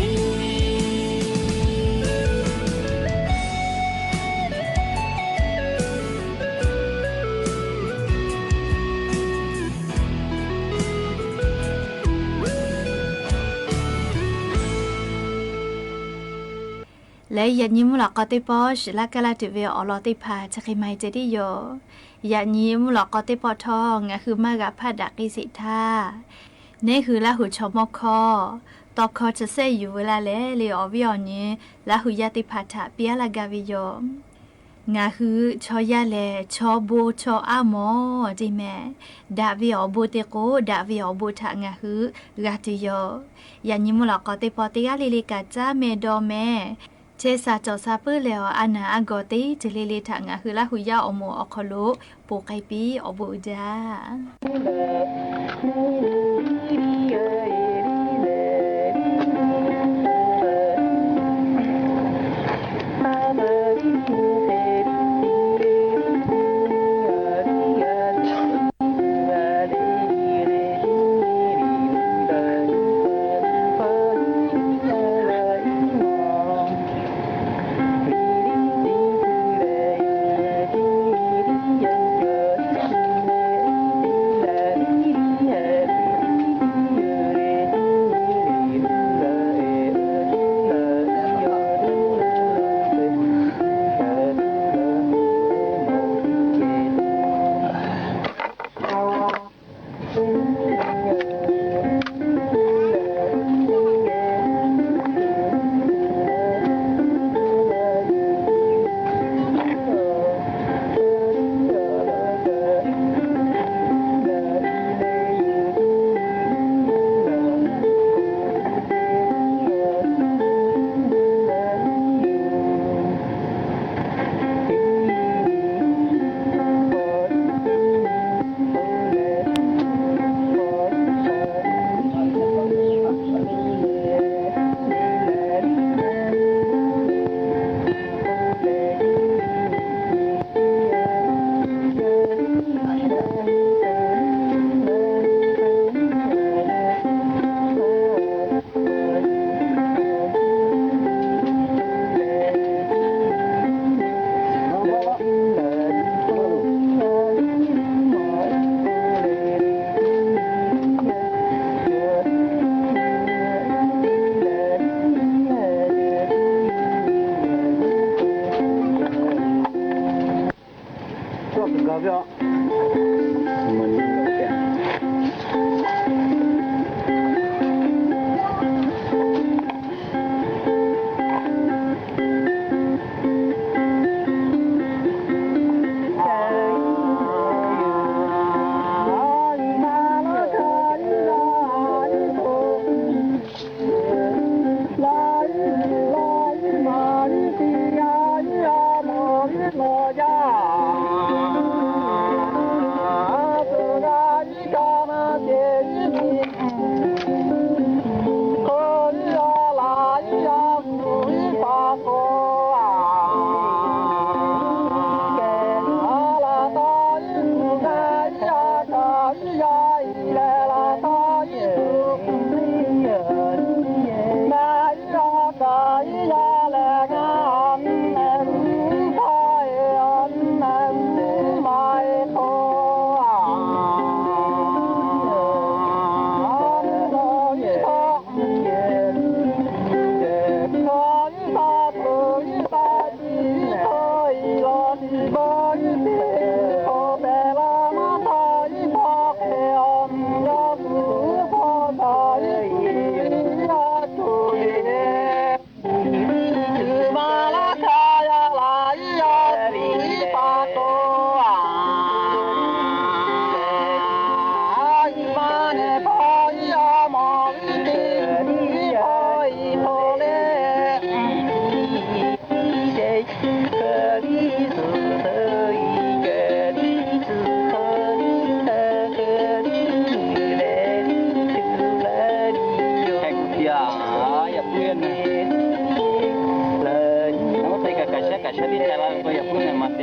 Leh yaꞈ nyi mvuhˇ lawꞈ k'aw teˇ pawˆ shiˍ laˇ kaˇ laˇ tuˬ ve awˬ lawn teˇ hpaˍ chi hk'e maˇ heˆ ceh tiˉ yoˬ. Yaꞈ nyi mvuhˇ lawꞈ k'aw teˇ pawˆ htawˇ ngaˬ hui maˇ g'a hpaˆ daꞈ k'eˇ sheˍ htaˇ, neˇ hui Laˇ huˍ chaw mawˇ hkawˇ tawˇ hkawˇ chi sehˆ yuˬ veu laˇ leh le awˬ viˉ awˬ nyi Laˇ huˍ yaˇ teˇ hpaˍ htaꞈ piˇ laˇ gaˇ ve yoˬ. Ngaˬ hui chaw yaˇ lehˬ, chaw bon chaw aˉ mawˬ teˇ meh, daꞈ ve awˬ bon te k'o, daꞈ ve awˬ bon htaꞈ ngaˬ hui g'a tuˬ yoˬ. Yaꞈ nyi mvuhˇ lawꞈ k'aw teˇ pawˆ teˇ g'aˇ le le kaꞈ caˉ meh dawˇ meh, chehˇ sha cawˬ sha puiˉ leh awˬ a naˍ a gawˬ teˇ ceuˬ le le htaꞈ ngaˬ hui Laˇ huˍ yaˇ awˬ moˍ awˬ hk'aw lo poˬ k'ai piˇ awˬ bon uiˍ jaˇ.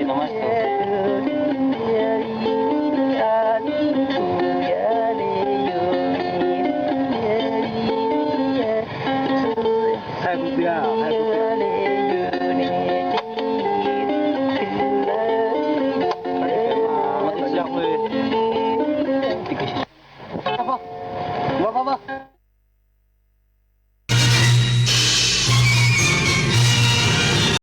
nawˬ maˇ